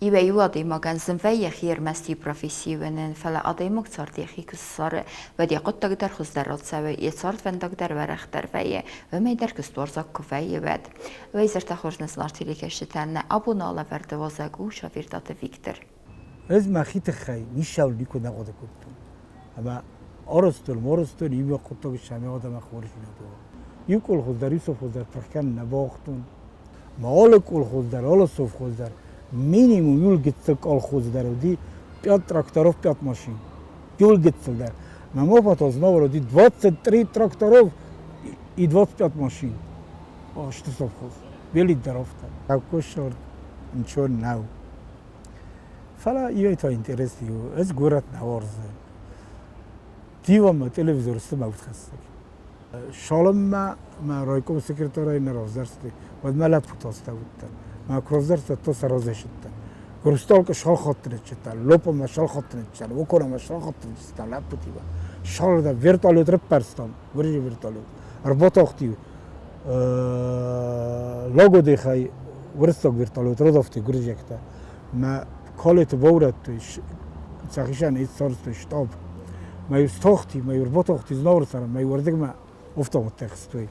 Иуӕй-иу адӕймагӕн зын вӕййы йӕхи ӕрмӕст иу профессийы уынын, фӕлӕ адӕймаг цард йӕхи куы ссары, уӕд йӕ хъуыддаг дӕр хуыздӕр рацӕуы, йӕ цардвӕндаг дӕр уӕрӕхдӕр вӕййы, уымӕй дӕр куыстуарзаг куы вӕййы, уӕд. Уӕ изӕртӕ хорз нӕ зынаргъ телекӕсджытӕ, нӕ абоны алӕвӕрды уазӕг у Шавирдаты Виктор. Ӕз мӕхи тыххӕй ницӕуыл никуы нӕ хъуыды кодтон. Ӕмӕ арӕзтон, марӕзтон, иумӕ хъуыддаг сӕм адӕмӕн хорздзинад уа. Иу колхоз дӕр, иу совхоз дӕр пырх кӕнын нӕ бауагътон. Ма алы колхоз дӕр, алы совхоз дӕр минимум иу гыццыл колхоз дӕр уыди пять тракторов, пять машин. Иу гыццыл дӕр. Мӕ мопотол снова уыди 23 тракторов и 25 машин. Сты совхоз. Велик дӕр афтӕ. Ӕккуысор ничего нӕу. Фӕлӕ иуӕй та интересный у, ӕз горӕт нӕ уарзын. Диванмӕ телевизор сты мӕ удхӕссӕг. Шалыммӕ мӕ райком секретарӕй нӕ равзӕрстой, уӕд мӕ лӕппутастӕ уыдтӕн. Мӕ куы равзӕрста, то сӕ разӕсыдтӕн. Хрусталка шалхаттыныччытӕ, лопамӕ шалхаттыныччытӕ, оконамӕ шалхаттыныччытӕ лӕппутимӕ. Шалда вертолет рыппӕрстам, гуырджы вертолет. Ӕрбатахти Лагодехӕй уырыссаг вертолет радавтой гуырдзиӕгтӕ. Мӕ калеты баурӕдтой, сӕхицӕн ссардтой штаб. Мӕ иу стахти, мӕ иу ӕрбатахти Знауыры сӕрмӕ, мӕ иу ардыгмӕ автоматтӕ хызтой.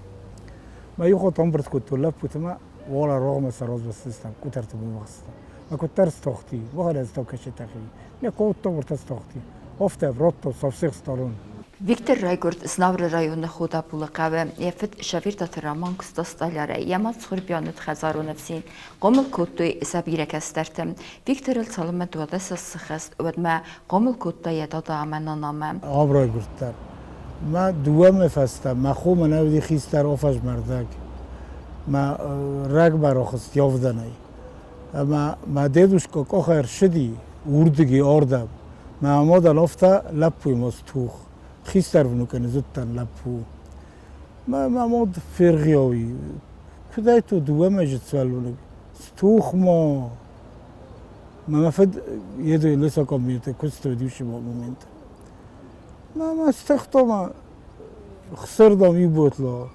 Мӕ иу хатт ӕмбырд кодтой лӕппуты мӕ уӕлӕ рагъмӕ сӕ разбастыстӕм, къутӕрты бамбӕхстыстӕм. Мӕ куыддӕр стахти, уӕлӕ стакӕсытӕхи, нӕ кодта уыртӕ стахти. Афтӕ радта со всех сторон. Виктор райгуырд Знауыры районы Худапулы хъӕуы. Йӕ фыд Шавирдаты Роман куыста столярӕй. Йӕ мад Цхуырбиан уыд хӕдзарон ӕфсин. Хъомыл кодтой сӕ бирӕ кӕстӕртӕ. Викторыл цалынмӕ 12 сыххӕст, уӕдмӕ хъомыл кодта йӕ дада ӕмӕ нанамӕ. Ам райгуырдтӕн. Мӕ дыууӕмӕ фӕстӕ мӕ хо мӕнӕ уыди хистӕр офӕзмӕрдӕг. Мӕ рагмӕ рахызт Явдӕнӕй. Ӕмӕ мӕ дедушка къохӕй ӕрсыди уырдыги ардӕм. Мӕ мадӕн афтӕ лӕппуимӕ стух. Хистӕр внукӕн зыдтӕн лӕппу. Мӕ мӕ мад фергъиауи. Куыдӕй то дыууӕ мӕйы сывӕллоны стух ма. Мӕ мӕ фыд еду лесокомбинаты куыст уыдис момент. Мӕ мӕ стыхта мӕ хсырдам иу ботла.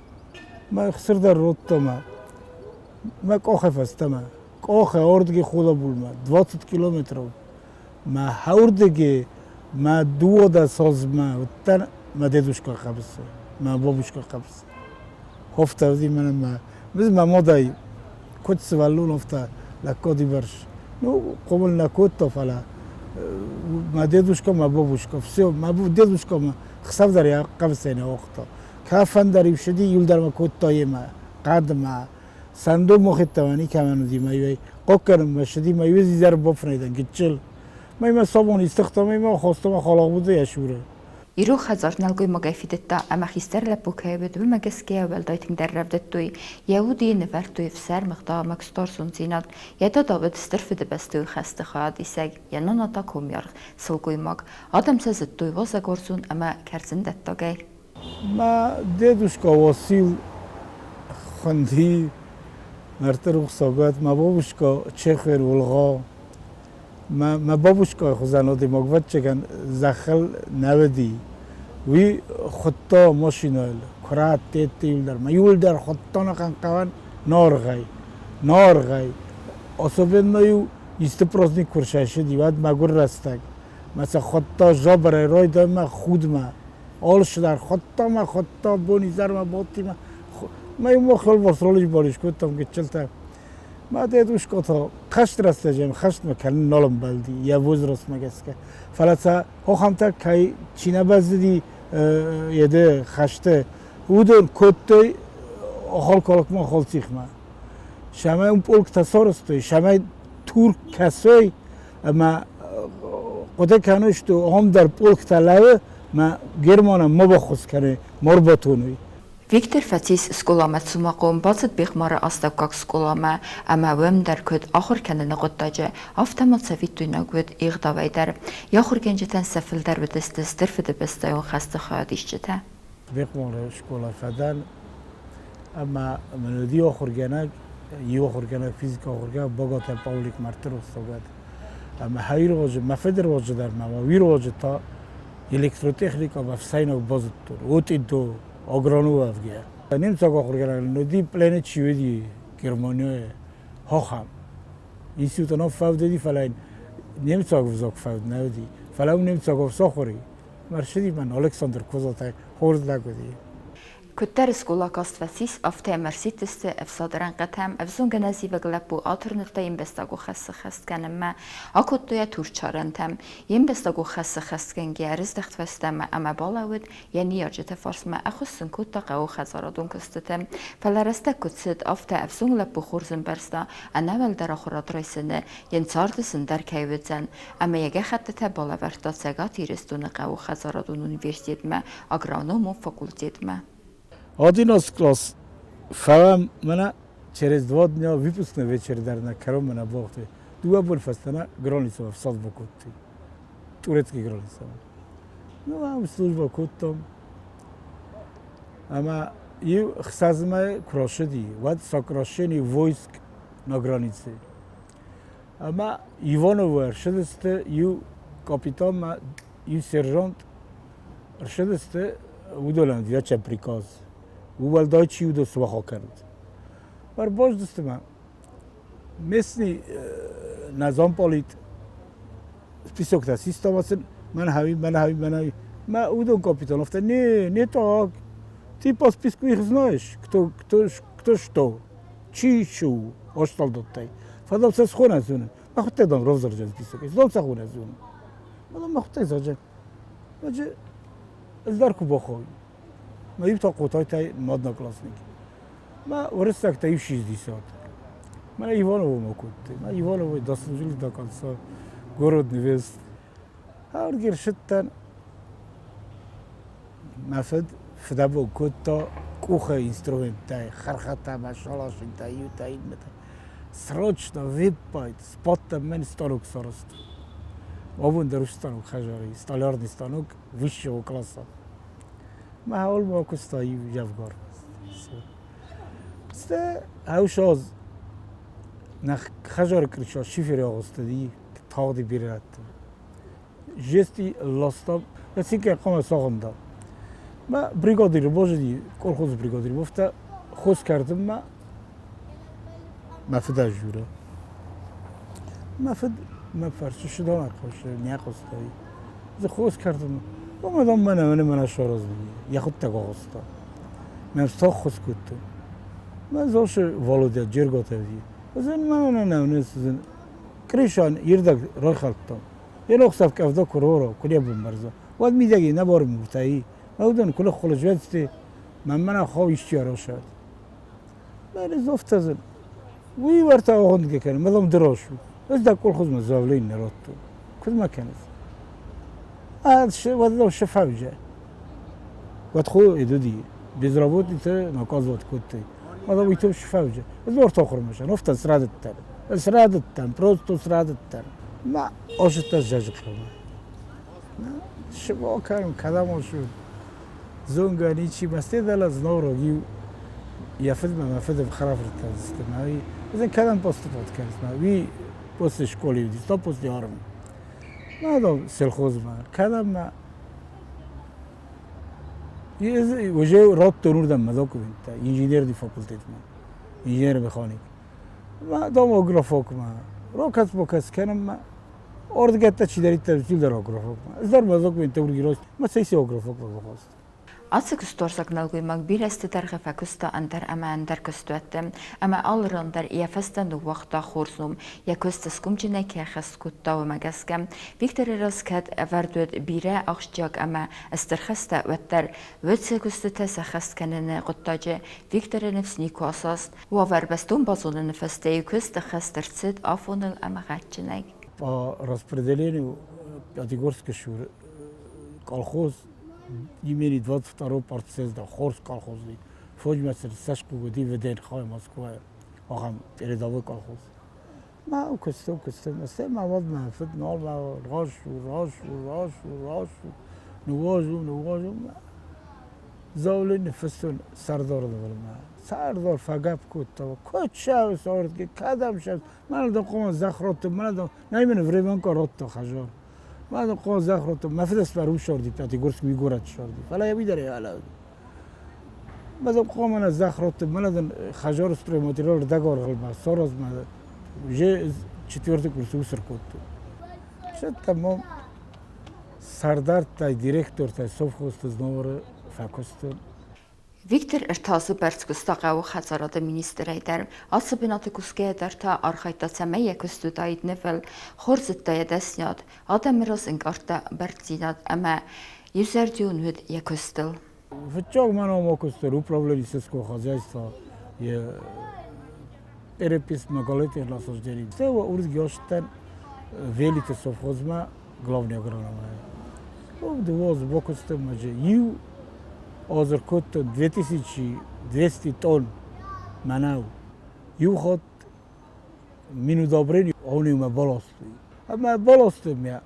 Мӕ хсырдӕр родта мӕ. Мӕ къохӕй фӕстӕмӕ. Къохӕй ардыги Хулабулмӕ, 20 километров. Мӕ хӕурдыги мӕ 12 азмӕ уыдтӕн мӕ дедушка хъӕбысы, мӕ бабушка хъӕбысы. Хофтӕ уыди мӕнӕн мӕ мыз мӕ мадӕй куыд сывӕллон, афтӕ лӕггади бӕрц. Ну, хъомыл нӕ кодта, фӕлӕ мӕ дедушка, мӕ бабушка, все, мӕ дедушка мӕ хсӕв дӕр йӕ хъӕбысӕй нӕ уагъта. Кӕфӕндӕр-иу сыди, иуылдӕр мӕ кодта йемӕ хъӕдмӕ. Сандо мохеттӕ никӕмӕн уыди мӕ иуӕй хъоккӕнынмӕ ссыди, мӕ иу изӕр бафынӕй дӕн гыццыл. Мӕ мӕ сабон истыгъта, мӕ мӕ ахаста мӕ халагъуды йӕ сюры. Ирон хӕдзар нӕлгоймагӕй фидыдта ӕмӕ хистӕр лӕппу кӕй уыд, уымӕ гӕсгӕ йӕ уӕлдай тынгдӕр рӕвдыдтой, йӕ уды йын ӕвӕрдтой ӕфсӕрмы ӕгъдау ӕмӕ куыстуарзондзинад. Йӕ дада уыд Стыр Фыдыбӕстӕйы хӕсты хайадисӕг, йӕ нана та комиаргъ сылгоймаг. Адӕм сӕ зыдтой уазӕгуарзон ӕмӕ кӕрдзындӕттагӕй. Мӕ дедушка Васил хунди Нарты рухсагад, мӕ бабушка Чехер Олга. Мӕ, мӕ бабушкайы хуызӕн адӕймаг, ӕвӕццӕгӕн, зӕххыл нӕ уыди. Уый хуыдта машинӕйыл, куырӕт, тетты иуылдӕр. Мӕ иуылдӕр хуыдта нӕхъӕн хъӕуӕн наргъӕй, наргъӕй. Особенно-иу исты праздник куы рсӕсыди, уӕд мӕгуыр рӕстӕг. Мӕ сӕ хуыдта жабрӕй райдаймӕ худмӕ. Алцыдӕр хуыдта мӕ хуыдта бонизӕрмӕ бадтимӕ. Мӕ иумӕ хъӕлбӕрц балис кодтам гыццылтӕ. Мӕ дедушка та хӕст рӕстӕджы хӕстмӕ кӕнын нал ӕмбӕлди йӕ возрастмӕ гӕсгӕ. Фӕлӕ сӕ хохӕмтӕ кӕй чи нӕ бӕззыди еды хӕсты, уыдон кодтой Ахалкалакмӕ, Ахалцихмӕ. Сӕмӕй уым полктӕ сарӕзтой, сӕмӕй Турк кӕсой ӕмӕ хъуыды кӕныс, что ам дӕр полктӕ лӕууы, мӕ Германӕн ма баххуыс кӕны, ма рбатоной. Виктор фӕцис скъоламӕ цумахъом, бацыд Бехъмары астӕуккаг скъоламӕ ӕмӕ уым дӕр куыд ахуыр кӕныны хъуыддаджы, афтӕ ма цӕвиттойнаг уыд ӕгъдауӕй дӕр. Йӕ ахуыргӕнджытӕн сӕ фылдӕр уыдысты Стыр Фыдыбӕстӕйон хӕсты хайадисджытӕ. Бехъмары скъола фӕдӕн ӕмӕ мын уыди ахуыргӕнӕг, иу ахуыргӕнӕг, физикӕ ахуыргӕнӕг Богатӕ Павлик Мартыросовӕд. Ӕмӕ хӕйрозы, мӕ фыдырозы дӕр ма, мӕ уирозы та электротехника ӕмӕ ӕфсӕйнаг базыдтон, отъидо агроном уӕвгӕйӕ. Немыцаг ахуыргӕнӕг нын уыди, плены чи уыди Германийы, хохӕм. Институтон фӕвдыди, фӕлӕ йын немыцаг ӕвзаг фӕуд нӕ уыди. Фӕлӕ уым немыцаг сахуыр и. Ӕрцыди мӕн Александр Козатӕй хорз лӕг уыди. Куыддӕр скъола каст фӕцис, афтӕ йӕм ӕрсидтысты ӕфсады рӕнхъытӕм. Ӕвзонг ӕнӕзивӕг лӕппу атырныдта йе мбӕстагон хӕс сыххӕст кӕнынмӕ. Акодтой йӕ Турчарӕнтӕм. Йе мбӕстагон хӕс сыххӕстгӕнгӕйӕ ӕрыздӕхт фӕстӕмӕ ӕмӕ балӕууыд йӕ ныййарджыты фарсмӕ, ӕххуыс сын кодта хъӕуы хӕдзарадон куыстыты. Фӕлӕ рӕстӕг куыд цыд, афтӕ ӕвзонг лӕппу хорз ӕмбӕрста, ӕнӕуӕлдӕр ахуырад райсыны йын царды зындӕр кӕй уыдзӕн, ӕмӕ йӕ гӕххӕттытӕ балӕвӕрдта Цӕгат Ирыстоны хъӕуы хӕдзарадон университетмӕ агрономон факультетмӕ. 11 класс фӕуӕм мӕнӕ через 2 дня выпускной вечер дӕр нӕ кӕронмӕ нӕ богътой. 2 бон фӕстӕ нӕ границӕмӕ фсад бакодтой. Турецкий границӕмӕ. Ну, ам служба кодтам. Ӕмӕ иу 6 мӕйы куы рацыди, уӕд сокращение войск на границе. Ӕмӕ Ивановы ӕрцыдысты иу капитанмӕ, иу сержант ӕрцыдысты, уыдонӕн уыди приказ. Уӕлдай чи уыд, сваха кӕнут. Ӕрбаздысты мӕ. Местный на замполит списоктӕ систа сын, мӕн хави, мӕн хави, мӕн хави. Мӕ уыдон капитан афтӕ, не, не так. Ты по списку их знаешь, кто, кто, кто что, чи цы у, асталдоттай. Фӕлӕ сӕ схонӕ зоны. Мӕхуыдтӕг дам равзарджын список. Дам сӕ хонӕ зоны. Мӕ мӕхуыдтӕг зӕгъджын. Маджы ӕз дӕр куы бахауин. Мӕ иу та Хъотайтӕй мӕ одноклассник. Мӕ уырыссӕгтӕ иу 60. Мӕ Иваново кодтой. Мӕ Иваново дослужили до конца. Город невест. Ардги рсыдтӕн. Мӕ фыд фыдӕбон кодта къухы инструменттӕй, хӕрхӕтӕ мӕ шалашинтӕ, иутӕ, иннӕтӕ. Срочно виппайд сбадтӕн мӕн станок сарӕзта. Абон дӕр станок хӕдзары, столярный станок высшего класса. Мӕ хъӕуыл куыста иу дзӕвгар. Стӕй ӕвсаз нӕ хӕдзары крыша шиферы агъуысты тагъди бирӕ рӕтты. Жести ласта, цикӕ хъуамӕ сагъында. Мӕ бригадир базыди, колхозы бригадир афтӕ хос кӕрдынмӕ мӕ фыд азжуры. Мӕ фыд мӕ фӕрсы, шыдонаг хъусы, не хъуыстай. Дзы хос кӕрдынмӕ. Омӕ дам мӕнӕ мӕнӕ мӕнӕ сараздзынӕ. Йӕхуыдтӕг агъуыста. Мӕм стох хос кодта. Мӕ зосы Володя Джерготӕ уыди. Ӕз мӕнӕ нӕ нӕ Крышан ирдӕг райхӕлдтон. Йе нохсӕв къӕвда куы рора, куы не бамбӕрза, уӕд мидӕги нӕ бар муртӕй. Мӕ уыдон куы ныххуылызвӕдсты, мӕнмӕ нӕ хъӕуы исчи арасад. Мӕнӕ зофтӕ уый уӕртӕ агъуындгӕ кӕны, мӕ дам дырос у. Ӕз дӕ колхозмӕ заявление не радтон. Куыд мӕ кӕныс? Уӕд дам шефавджа. Уӕд хо эдуди безработница наказывать кодтой. Мӕ уый то шефавджа. Ӕз орта хурмӕ офтӕ срӕдыдтӕн. Срӕдыдтӕн, просто срӕдыдтӕн. Мӕ ожитта зӕжыхъӕумӕ. Шыво кӕм, кӕдӕм ошу. Зонгӕ ничи ма стедала знорог иу йӕ фыдмӕ мӕ фыды хӕрӕфырттӕ сты. Мӕ уый кӕдӕм поступать кӕныс? Мӕ уый после школы уыди, то после армии. Надо сельхозмӕ. Кӕдӕм мӕ уже радтон уырдӕм мӕ документтӕ инженерный факультетмӕ, инженер-механик. Мӕ домографокмӕ, рокӕс-бокӕс кӕнынмӕ Ордгӕттӕ чидӕриддӕр зилдӕр ографокмӕ. Ӕз дӕр мӕ документтӕ уырги райст, мӕ сессиографокмӕ бахаст. Ацы куыстуарзаг нӕлгоймаг бирӕ азты дӕргъы фӕкуыста ӕндӕр ӕмӕ ӕндӕр куыстуӕтты, ӕмӕ алы ран дӕр йӕ фӕстӕ ныууагъта хорз ном, йӕ куыст цӕсгомджынӕй кӕй ӕххӕст кодта, уымӕ гӕсгӕ. Викторы раз кӕд ӕвӕрд уыд бирӕ ахсджиаг ӕмӕ стыр хӕстӕ, уӕддӕр уыцы куыстытӕ сӕххӕст кӕныны хъуыддаджы Викторы ныфс никуы асаст. Уавӕр бӕстон базоныны фӕстӕ-иу куыст ӕххӕст ӕрцыд афоныл ӕмӕ гъӕдджынӕй. По распределению Пятигорскы колхоз имени 22-го партсъезда, хорз колхоз фондзмӕ цӕсгуг уыди ВДНХ Москвайы, ахӕм передовой колхоз. Мӕ куыстон, куыстон, стӕй мӕ уӕд мӕ фыд нал мӕ рашу, рашу, рашу, рашу, ныууазу, ныууазу. Заулы ныффыстон сӕрдары нывылмӕ. Сӕрдар фӕгӕпп кодта, куыд цӕуыс ардыгӕй, кӕдӕм цӕуыс? Мӕнӕ дын хъуамӕ зӕхх радтон, мӕнӕ дын, нӕй мын временка радта хӕдзар. Мӕнӕ дын хъуамӕ зӕхх радтон. Мӕ фыд ӕсфӕр у сӕрди, Пятигорск уый горӕт сӕрди. Фӕлӕ йӕ уый дӕр алӕуд. Мӕ дын хъуамӕ нӕ зӕхх радтон, мӕнӕ дын хӕдзары стройматериал рдӕгаргъыл ма сараз, мӕ уже Четвертый курс усыр кодтон. Сӕттӕм сӕрдартӕй, директортӕй совхозты Знауыры фӕкуыстон. Виктор ӕртӕ азы бӕрц куыста хъӕуы хӕдзарады министрӕй дӕр. Ацы бынаты кусгӕйӕ дӕр та архайдта, цӕмӕй йӕ куыст уыдаид нывыл, хорз зыдта йӕ дӕсниад, адӕмы раз ӕнкъардта бӕрндзинад ӕмӕ иузӕрдион уыд йӕ куыстыл. Фыццаг мӕ ном акуыстон управление сельского хозяйства перепись многолетних насаждений. Стӕй уырдыг ӕстӕн Велиты совхозмӕ главный агрономӕй. Дыууӕ азы бакуыстон ӕмӕ иу аз ӕркодтон 2200 тонн мӕнӕу. Иу хатт минудобрение ауниумӕ баластой. Ӕмӕ баластой мӕ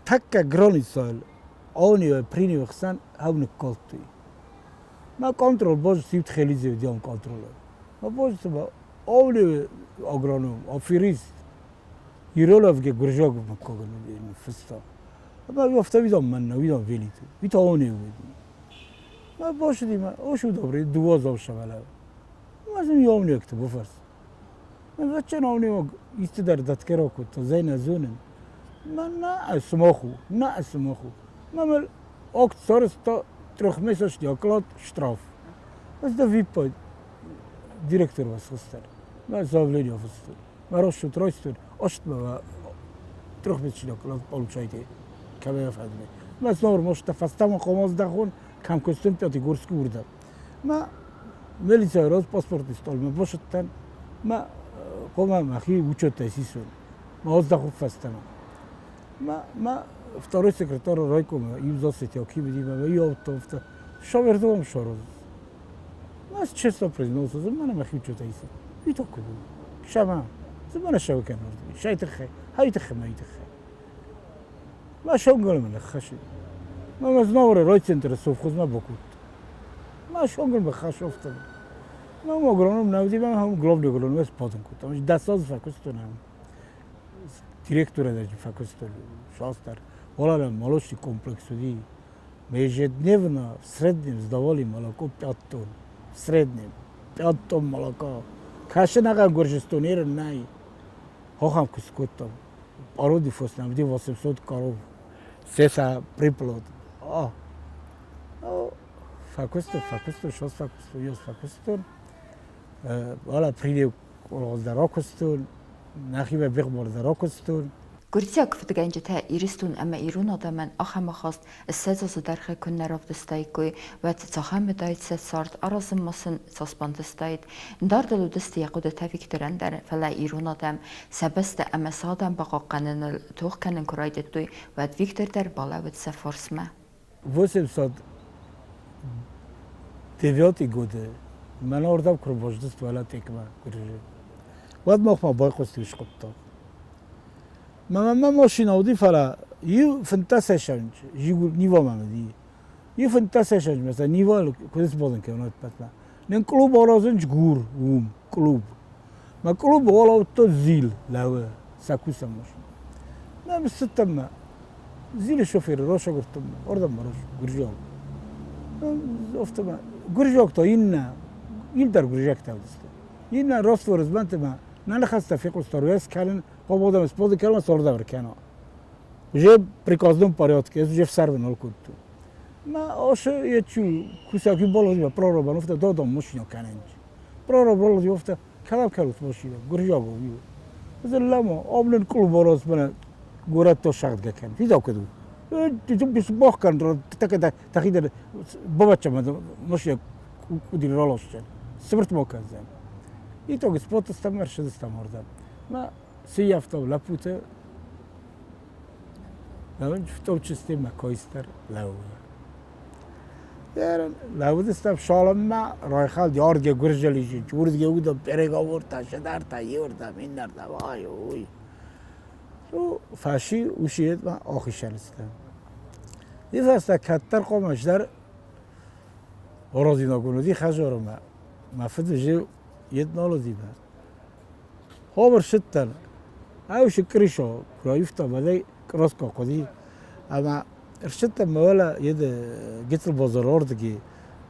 тӕккӕ границӕйыл ауниуӕй приниуы хсӕн хау ныккалдтой. Мӕ контроль базыдта иу Тхелидзе уыди контролы. Мӕ базыдта мӕ ауниуы агроном, аферист. Ироловге гуырзаг мыггагӕн ныффыста. Ӕмӕ афтӕ уидам мӕн нӕ уидам велиты. Уый та ауниуы уыди. Мӕ бацыди мӕ ос удобрый дыууӕ сывӕллӕ. Мӕ сын ауниуӕгты бафӕрс. Ӕвӕццӕгӕн ауниуӕг исты дӕр дӕтгӕ ракодта, зӕй нӕ зонын. Мӕ нӕ сымах у, нӕ сымах у. Мӕ мыл акт сарӕзта трехмесячный оклад штраф. Ӕз дӕ виппайд директор басхызтӕн. Мӕ заявление фыстон. Мӕ расчет райстон, астмӕ трехмесячный оклад получайте. Кӕмӕ фӕдмӕ. Мӕ снор может фӕстӕмӕ хъомаздӕхон, кӕм куыстон Пятигорскы уырдӕм. Мӕ милицӕйы раз паспортный стъолмӕ бацыдтӕн, мӕ хъуамӕ мӕхи учеттӕй сисон. Мӕ аздӕхон фӕстӕмӕ. Мӕ, мӕ второй секретарь райкома иу засети акимыди мӕ иу ауыдта афтӕ, сӕвӕрдон сараз. Мӕ честно признался, мӕнӕ мӕхи учеттӕй исын. И так куыд у? Сӕмӕ, цы мӕнӕ сӕвы кӕнын, сӕй тыххӕй, хай тыххӕй, мӕй тыххӕй. Мӕ сонгӕлмӕ ныххӕсси. Мӕ Знауыры райцентры совхозмӕ бакодта. Мӕ сонгӕлмӕ хӕсофтӕ. Мӕ агроном нӕ уыди, мӕ главный агроном сбадын кодта. 10 азы фӕкуыстон ам. Директорӕй дӕр фӕкуыстон, шастар. Уалӕ молочный комплекс уыди. Мы ежедневно в среднем сдавали молоко 5 тонн. В среднем 5 тонн молока. Кӕсын ахӕм Гуырдзыстон ерын нӕй. Ахӕм куыст кодтам. Породы фос нам где 800 коров. Сеса приплод. А. Фӕкуыстон, фӕкуыстон, шос фӕкуыстон, ёс фӕкуыстон. Вала прилив дӕр акуыстон, нӕхимӕ бигъмор дӕр акуыстон. Гуырдзиаг фыдгӕнджытӕ Ирыстон ӕмӕ ирон адӕмӕн ахӕм ахаст 20 азы дӕргъы куыннӕ равдыстаиккой, уӕд цахӕм уыдаид сӕ цард, аразынмӕ сын цас бантыстаид. Дардыл уыдысты йӕ хъуыдытӕ Викторӕн дӕр, фӕлӕ ирон адӕм сӕ бӕстӕ ӕмӕ сӕ адӕм бахъахъхъӕныныл тох кӕнын куы райдыдтой, уӕд Виктор дӕр балӕууыд сӕ фарсмӕ. 809 годы мӕнӕ уырдӕм куы рбаздыст уӕлӕ Тъекмӕ Гуырдзы, уӕд махмӕ байхъуысти скъуыдтӕ. Мӕ мӕ машинӕ уыди, фӕлӕ иу 15 ӕнч Жигуль Нива мӕм уыди. Иу 15 ӕнчмӕ сӕ Нива куыд сбадын кӕнон ӕппӕтмӕ. Нын клуб аразын Джгур уым, клуб. Мӕ клуб уӕлӕуттон Зил лӕууы, сӕ кусӕн машинӕ. Мӕ ссыдтӕн мӕ Зилы шоферы росагуырдтон уырдӕм мӕ гуырдзиаг. Афтӕ мӕ гуырдзиаг та иннӕ, иу дӕр гуырдзиӕгтӕ уыдысты. Иннӕ растворы змӕнты мӕ нӕ ныхӕстӕ фехъуыста, руӕс кӕнын, хъомодӕм споды кӕнын, сордӕвр кӕна. Уже приказном порядке, ez уже фсарвы нал кодтон. Мӕ асы ечу кусӕг балгъ прораб офта дадам машина кӕнӕнч. Прораб ролгъ офта кӕлӕм кӕлут машина, гуырдзиаг у. Ez лама, амлын клуб мӕнӕ горӕттӕ сагъдгӕ кӕн. Фидау кӕд у. Бах кӕн, тахидӕр бабачча машина куди раласчен. Сыбырт ма кӕндзӕн. Итог спотыстам ӕрсыдыстам ардӕм. Мӕ сыййӕфтам лӕппуты в том числе мӕ койстӕр лӕууы. Лӕууыдыстӕм саламмӕ, райхӕлди ардгӕ гуырзӕлисы, урдгӕ удом переговорта, шӕдӕртӕ, иуырдӕм, иннӕрдӕм, ай, ой. Фӕси усиетмӕ ахицӕн И фӕстӕ кӕддӕр хъомыс дӕр Ородинаг уыди хӕзоромӕ. Мӕ фыд уже йед нал уыди мӕ. Хомыр сыдтӕн. Ай крышо куы мӕнӕй кроска хъуыди. Ӕмӕ ӕрсыдтӕн мӕ уӕлӕ йед гыццыл базар ордыги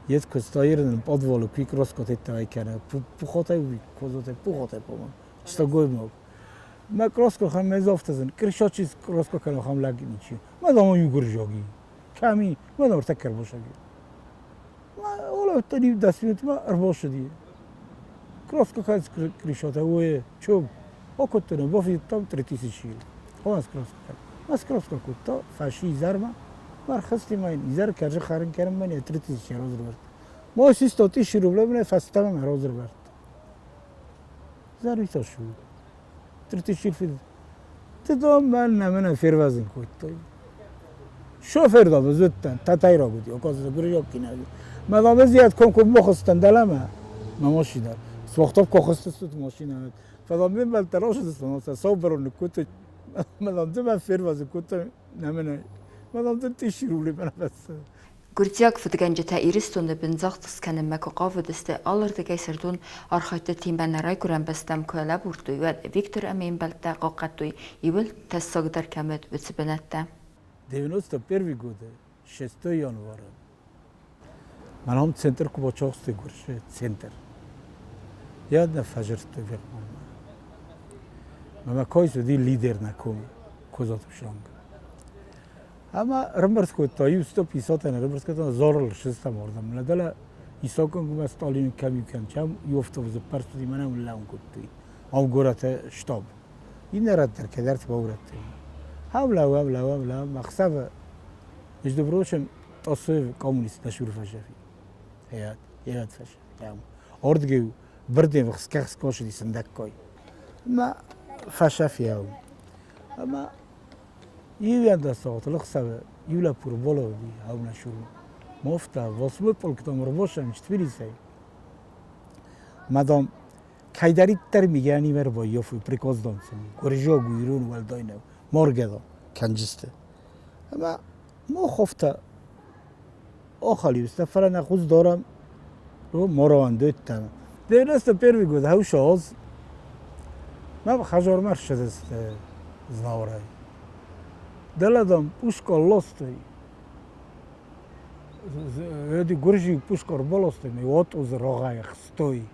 йед куыста ирын подвалы куы кроска теттӕ кӕнӕ пухотӕй козотӕй пухотӕй, по-моему. Чисто гоймаг. Ma krosko xam mezoftazen, кришочис кроско кано хам лагиничи. Ма дамо югуржоги. Ками, ма дам ртакер бошаги. Ма ола тани 10 минут ма рбошади. Кроско каз кришота уе чуб. Окоттено бофи там 3000. Хомас кроско. Мас кроско кутто фаши зарма. Мар хасти майн изар кажи харин керм мен 3000 розрварт. Мо 100 тысяч рублей мне фастама розрварт. Зарвито шу. 3000 фид. Тидом мен намена фирвазин кутто. Шофер да зуттан татайра буди. Оказывается, гурьок кинади. Мадам зият ком ком мохостан далама. ما ماشي سوختاب كوخست سوت ماشينه فضمين بلتراش دستان صبر كنت مادام ما فيرفاز كنت نمنا مادام تشي рублей من بس. Гуырдзиаг фыдгӕнджытӕ Ирыстоны бындзагъд скӕнынмӕ куы хъавыдысты, алырдыгӕй сырдон архӕйдтытимӕ нӕ райгуырӕн бӕстӕм куы лӕбурдтой, уӕд Виктор ӕмӕ йе мбӕлттӕ хъахъхъӕдтой, иууыл тӕссагдӕр кӕм уыд, уыцы бынӕттӕ. 91 года, 6 января. Ман центр кубочохсты гурше центр. Я на фажерсты векман. Мама койсу ди лидер на ком козат шанг. Ама рымбырд кодта иу 150 рымбырд кодта зорл шестам ордам. Ладала исокон гума Сталин кам кам чам иу автобус парсуди манам лаун кодтой. Ам гората штаб. Иннӕ кӕдӕрты баурӕдтой. Хавла хавла хавла махсава. Между прочим, тосуев коммунист нашур фашафи. Хеят, хеят фашафи. Ордгев бирдем хсках скоши сандаккой. Ма фашафи ау. Ама Ивян соғтлықсавы юла пурболовди хавна шуру. Мофта восьмой полк там рабошам Тбилиси. Мадам кайдаритtar мигани мер боёфу приказ донсум. Гуржо гуйрун валдойнев. Моргедо канжисте. Ама мо хофта охали уста фара нахуз дорам ро мораван дөттам. 91 год хавшоз ма хажормар шедест знаврай. Деладам пушко лостой. Еди гуржи пушко рболостой ми от уз рогай стой.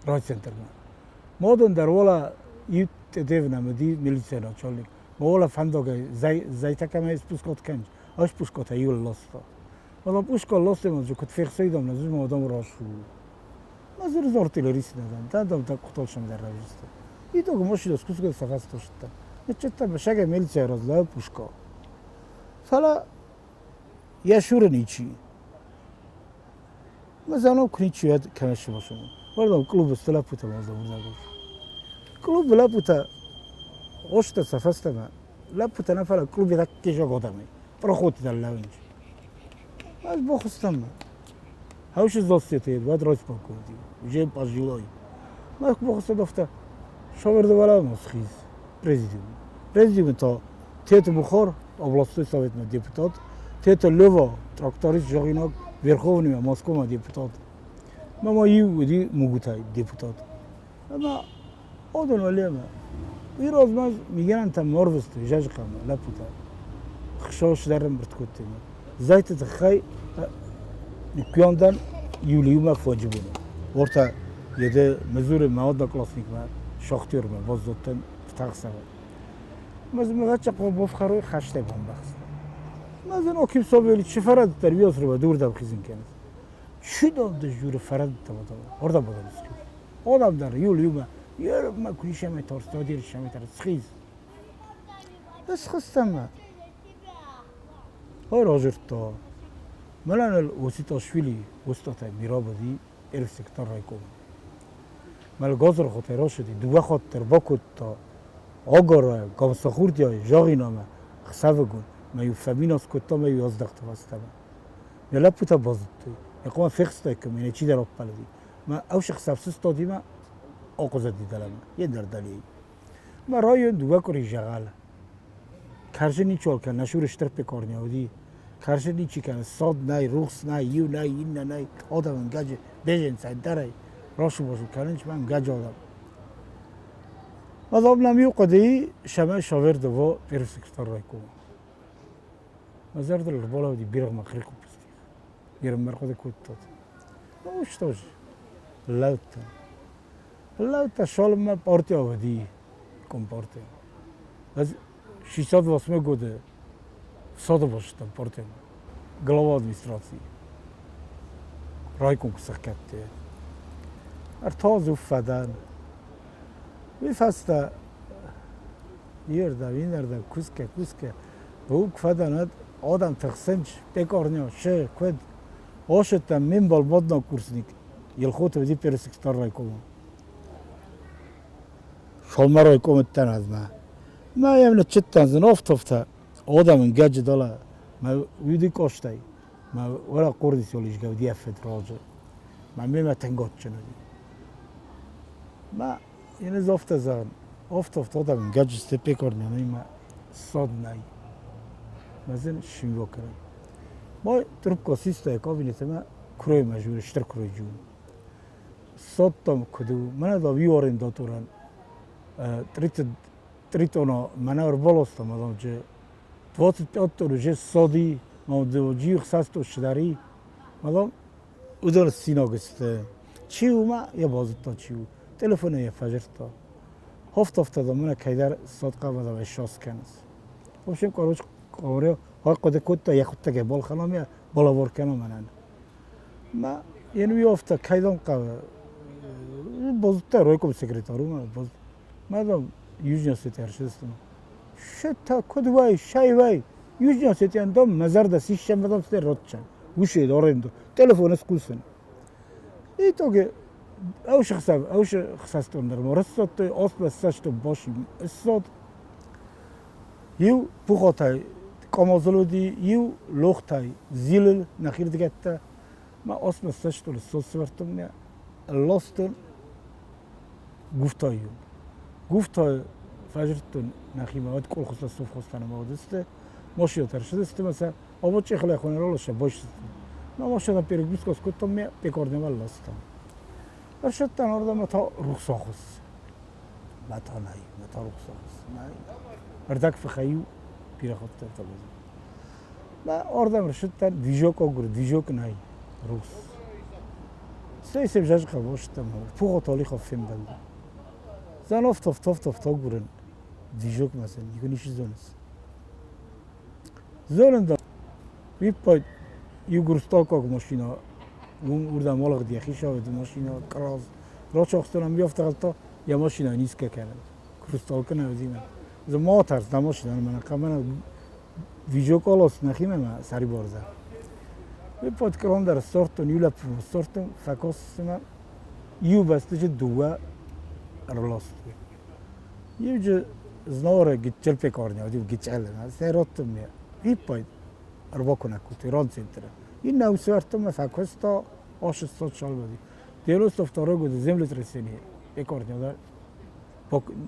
Райцентрма. Модон дар вола и тедевна меди милиция начальник. Мола фандога зай зайтакама спускот кенж. Аш пушкота юл лосто. Мадам пушко лостой ма жукот фехсейдам на зум мадам рашу. Мазур артиллерист надан. Тадам так кутолшам дар рависта. И того машина скусга сафастошта. Чета шага милиция разла пушко. Фала я шура ничи. Мазано кничи яд камеш бошум. Вардам клуб стала пута мазда бурда. Клуб лапута ошта сафастама. Лапута нафала клуб так кежо годаме. Проход даллавинч. Аз бохостам. Хауш зостете вад рос покоди. Уже пожилой. Мах бохостам шоверда вала мосхиз. Президиум. Президиум то тет Бухор, областной совет депутат, тет Лево, тракторист Жогинок, верховный Москва депутат. Мама ю мугутай депутат. Ама одон валема. И раз маз миган там морвест жажқам лапута. Хшош дарам бирткоттем. Зайт хай кюандан юлиума фоджибуна. Орта еде мезуре маодноклассник ма шахтер ма воздоттан тақсава. Маз мегача бовхарои хаштай бомбахс. Мазан оким собели чи фарад тарбият ру дур дам хизин кенес. Чӣ донда жури фарад табада. Орда бада Одам дар юлиума ер ма кулишаме торста диршаме тар схиз. Схистама. Ой рожирто. Меланел Оситашвили устата мирабади первый сектор райком. Мал гозр хотерошеди дуа хотер бокутто огора гамсахурдия жогинама хсавгун ма юфаминос кутто ма юаздахтавастама. Мела пута базутты. Якома фехстайкам мене чи дар оппалди. Ма авш хсавсис тодима оқозади далама. Е дар дали. Ма район дуа кори жагала. Каржи ничол кан нашур штрп корниоди. Каржи ничи кан сод най рухс най ю най инна най одам гаж бежен дарай. Рошу бошу канч ман гаж одам. Мадам нам юқади шама шаверд во первый секретарь райкома. Мазардал бола ди бирг махрику пусти. Бирг марқода куттот. Ну что ж. Лаута. Лаута шолма партия води. Компартия. Ӕз 68 годы всады базыдтам партиямӕ. Глава администрации. Райком сӕхгӕдта. Ӕртӕ азы фӕдӕн. Уый фӕстӕ иырдӕм, иннӕрдӕм кусгӕ, кусгӕ. Уым куы фӕдӕн, уӕд адӕм тыхсынц, пекарня, шы, куыд. Ошыдтӕн ме мбал однокурсник Елхоты уыди первый секретарь райкома. Шалма райкомыдтӕн ӕз мӕ. Мӕ йӕм ныццыдтӕн зынофтовтӕ, адӕм ын гӕджы дӕлӕ мӕ уыди къостӕй. Мӕ уӕлӕ хъордисол исгӕ уыди ӕффӕд раджы. Мӕ мемӕ тынг адджын уыди. Мӕ йын ӕз афтӕ зӕгъын, афтӕ адӕм гӕджы пекарня мӕ ссад нӕй. Мӕ зын символ кӕнын. Мой трубка систа кабинетмӕ куыроймӕ журы, стыр куырой журы. Ссадтам куыд у, мӕнӕ да иу арендаторӕн 33 тонна мӕнӕ ӕрбаластам, адамчы 25 тонны уже ссади, джих састо шдари, мадам уыдон ссинаг сты. Чи у ма, йӕ базыдта чи у. Телефонӕй йӕ фӕдзырдта. Хофт-хофт да мӕнӕ кӕйдӕр ссад хъавӕдавӕй ссас кӕнынц. В общем, короче говоря, хъуыды кодта, йӕхуыдтӕг ӕй балхӕнӕм йӕ, балавор кӕнӕм мӕнӕн. Ма йын уый афтӕ кӕдӕм хъавы? Базыдта райком секретарь у, ма дам Южный Осетия ӕрцыдыстӕм. Шета куыд вай, шай вай. Южный Осетиян дам мӕ зӕрдӕ сисчӕн мадам сте ротчан. Уше аренду. Телефон скусын. Итоге ӕвшхсав ӕвшхсастон дӕр рассадтой, осмӕссӕсты боши ссад. Иу пухотӕй къамазыл уыди, иу лохтӕй зилыл нӕхирдыгӕттӕ. Мӕ осмӕссӕстон ссод сӕвӕрдтон, ластон гуфтайы. Гуфтайы фӕзырдтон нӕхимӕ, уӕд колхозтӕ, совхозтӕ нӕма уыдысты. Машинӕтӕ ӕрцыдысты мӕ сӕ абон чъехлӕй хонӕролы сӕ байстысты. Мӕ машинӕ перегрузка скодтам, мӕ пекарнямӕ ластам. Ӕрсадтӕн ардӕм та рухс ахуысс. Мӕ та нӕй, мӕ та рухс ахуысс. Нӕй. Ӕрдӕг фыхӕй-иу бирӕ хатт Мӕ ардӕм ӕрсыдтӕн, движок агур, движок нӕй, рухс. Стӕй се взаджы хъӕбыстӕм, пухотолихов фембӕлд. Занов тоф-тоф-тоф агурын, движок ма сын никуы ницы зонынц. Зонын да, виппайд иу гурсталкаг машина, уым уырдӕм алыгъд йӕ хицауады машина, къраз. Рачахстон ӕм афтӕ йӕ машина низкӕ кӕнӕд. Хрусталка нӕ уыди мӕ. Дзы ма тарст на машина, мӕнӕ кӕмӕн видеоколос нӕхимӕ мӕ сӕрибар дӕ. Виппайд кърон дӕр ссардтон, иу лӕппумӕ ссардтон, фӕкастысты иу бӕстыджы дыууӕ ӕрластой. Иуджы Знауыры гыццыл пекарня уыди, гыццыл, сӕ ме виппайд ӕрбакуынӕг кодтой райцентры. Иннӕ уыцы ӕртӕмӕ фӕкуыста 800 шалвади. 92 годы землетрясение пекарня да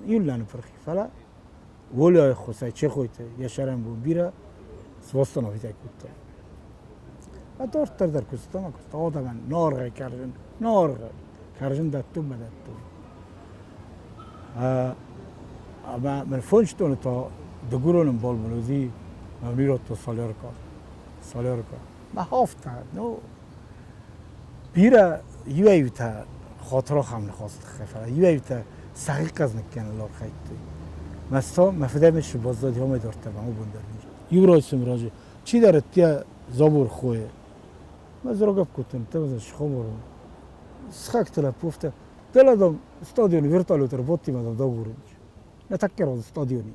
иу ныппырх, фӕлӕ Воляйы ӕххуысӕй Чехойты йӕ сӕрӕн бон бирӕ восстановить кодта. А дарддӕр дӕр куыста ӕмӕ куыста адӕмӕн наргъӕй кӕрдзын, наргъӕй кӕрдзын дӕттон мӕ дӕттон. Ӕмӕ мын фондз та дыгурон ӕмбал мын уыди Мамиротто Солярка. Солярка. Мӕ хафта, ну, бирӕ иуӕй-иутӕ хатырахӕм ныхасы тыххӕй, фӕлӕ иуӕй-иутӕ сӕхи хъӕзныг кӕныныл архайдтой. Мӕ мӕ фыдӕй мын цы баззади, уымӕй дарддӕр мӕ абон дӕр низ. Иу райсом раджы чидӕр ӕддейӕ забор хойы. Мӕ зрагӕпп кодтон, тӕвзӕ схомор. Сыхӕгты лӕппу афтӕ, дӕлӕ, дам, стадионы вертолет ӕрбадти мӕ, дам, дагурын. Нӕ тӕккӕ раз стадионы.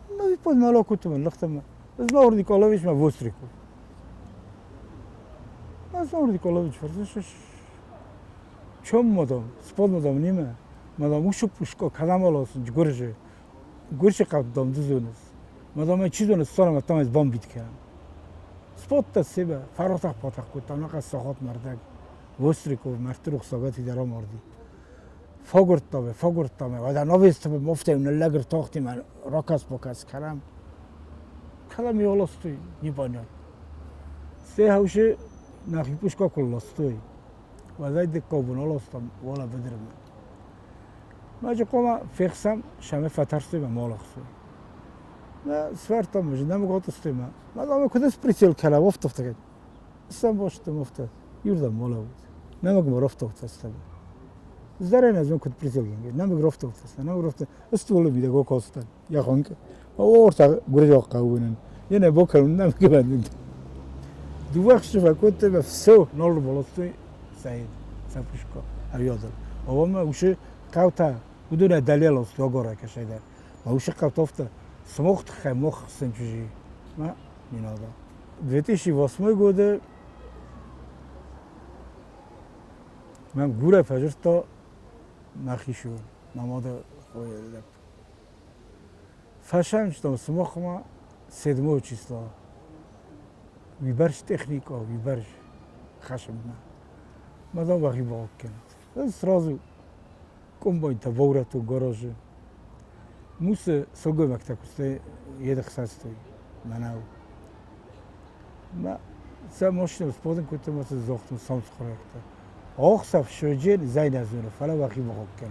Мӕ подмало кодтон, лӕгтӕ Знауыр Николаевич мӕ Востриков. Знауыр Николаевич фӕрсы, чем мадам, спод мадам ниме, мадам ушу пушко кадамалосын гуржи, гуржи қабдам дызоныз. Мадам чи зоныз, сорам там из бомбит кӕнӕм. Сподта себе, фаротах потах кодта, наqa сахат мардак. Востриков мӕрдты рухсагати дӕр амарди. Фагурдтаме, фагурдтаме, вада новистаме мофтем ныллӕг ртохтимӕ ракас-бакас кӕнӕм. Кӕдӕм ёлостой, непонятно. Стӕй хӕусы нӕхи пушка куы ластой, уӕдӕй дыккаг бон аластам уӕлӕ быдырмӕ. Мӕ хъуамӕ фехсӕм, сӕмӕ фӕтарстой мӕ ма алахсой. Мӕ свӕрдтам, нӕмыг атъыстой мӕ. Мӕ куыд сприцел кӕнӕм, офтофтӕ. Сӕм бостым офтӕ, иуырдӕм ма лӕууыд. Нӕмыг ма рафтауд фӕстӕмӕ. Здарена куд прицелгенге. Нам грофтовтас, нам грофта. Столы видео коста. Я хонк. Орта гуржок кауnen. Ене бокал нам гибан. Дувах шифа все нол болостой саид. Сапушко. Авиодал. Овома уши каута удуна далелос логора кашайда. Ма уши каутофта смохт хай мох сенчужи. Ма не надо. 2008 года ман гура фажрта махишу мамада хоялап. Фашам что смохма 7 числа. Вибарш техника, вибарш хашмна. Мадам вахи боккен. Сразу комбайн-та воврату гаражы. Мусы согоймакта кусте едах састой манау. Ма са машина споден кутем аса зохтум самс хоракта. Охсав шоджен зайназуна фала вахи боккен.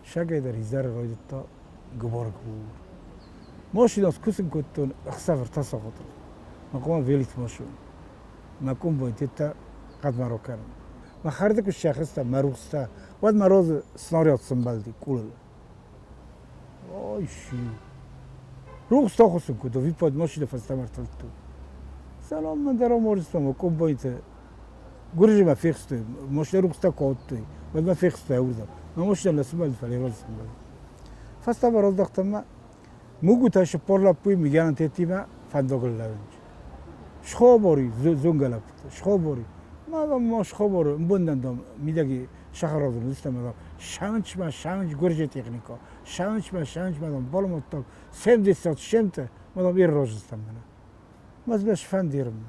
Шагайдар изар ройдта гбор гбур. Машина скусен кутун ахсавр тасахот. Мақома велит машун. Ма комбайн тета қад марокан. Ма хардак шахста маруста. Вад мароз снаряд сымбалди кулал. Ой ши. Рух стохусун куто випад машина фастамарталту. Салам ман даром орстам комбайнте. Гуржи ма фехстой, машина рух ста коттой. Вад ма фехстой урда. Ма машина насымбалди фалерал сымбалди. Фастамар оздахтама мугута шпорлаппуй мигянан тетима фандоглавенч. Шхобори зунгалап шхобори. Мадам ма шхобори мбундандам мидаги шахаразун истамадам шанч ма шанч гуржи техника. Шанч ма шанч мадам балмоттак 70 шемте мадам ир рожистам мана. Маз беш фандирм.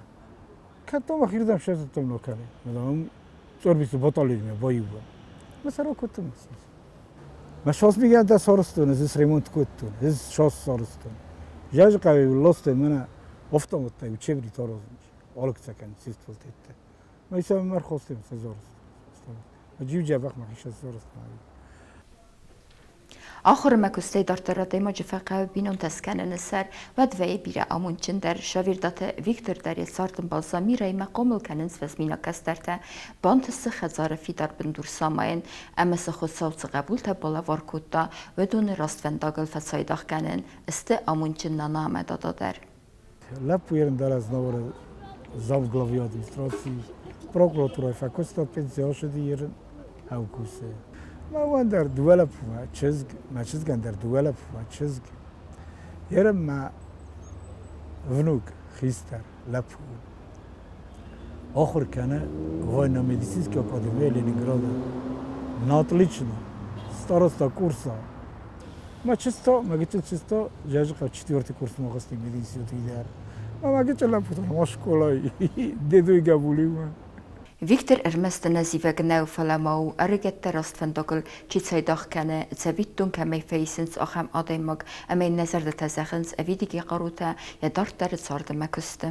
Катом ахирдам шазатам локали. Мадам цорбису баталидме боюба. Масаро котум. Ма шос мигянта сорстун, из ремонт коттун, из шос сорстун. Жаж qavi лосте мана автоматта учебный торозунч. Олкцакан систвол тетте. Ма иса мар хостем са зорст. Ма жив жабах ма хиша зорст. Ахур кустей дарддӕр адӕймаджы фӕхъӕуы бинонтӕ скӕныны сӕр, уӕд вӕййы бирӕ амондджындӕр. Шавирдаты Виктор дӕр йӕ цардӕмбал Замирӕимӕ хъомыл кӕнынц фӕзминаг кӕстӕртӕ, бантысы хӕдзары фидар бындур самайын ӕмӕ цы Хуыцау цы хъӕбултӕ балӕвар кодта, уыдоны рӕствӕндагыл фӕцайдагъ кӕнын. Сты амондджын нана ӕмӕ дада дӕр. Лӕппу ерын дӕр знавора зав глави администрации, прокуратура факуста пенсия ошеди ерын хавкусе. Ма вандар дуалапуа чызг, ма чызгандар дуалапуа чызг. Ерын ма внук хистар лӕппу. Ахуыр кӕны военно-медицинской академии Ленинграда. На отлично. Староста курса. Ма чисто, ма гичил чисто, жажика четвертый курс могости мединститут идар. Ма ма гичил лӕппу ма школай. Дедуй габули ма. Виктор ӕрмӕст ӕнӕзивӕг нӕу, фӕлӕ ма у ӕрыгӕтты рӕствӕндагыл чи цайдагъ кӕны, цӕвиттон кӕмӕй фӕисынц, ахӕм адӕймаг, ӕмӕ йын нӕ зӕрдӕтӕ зӕгъынц ӕвидигӕ хъарутӕ йӕ дарддӕры царды ӕмӕ куысты.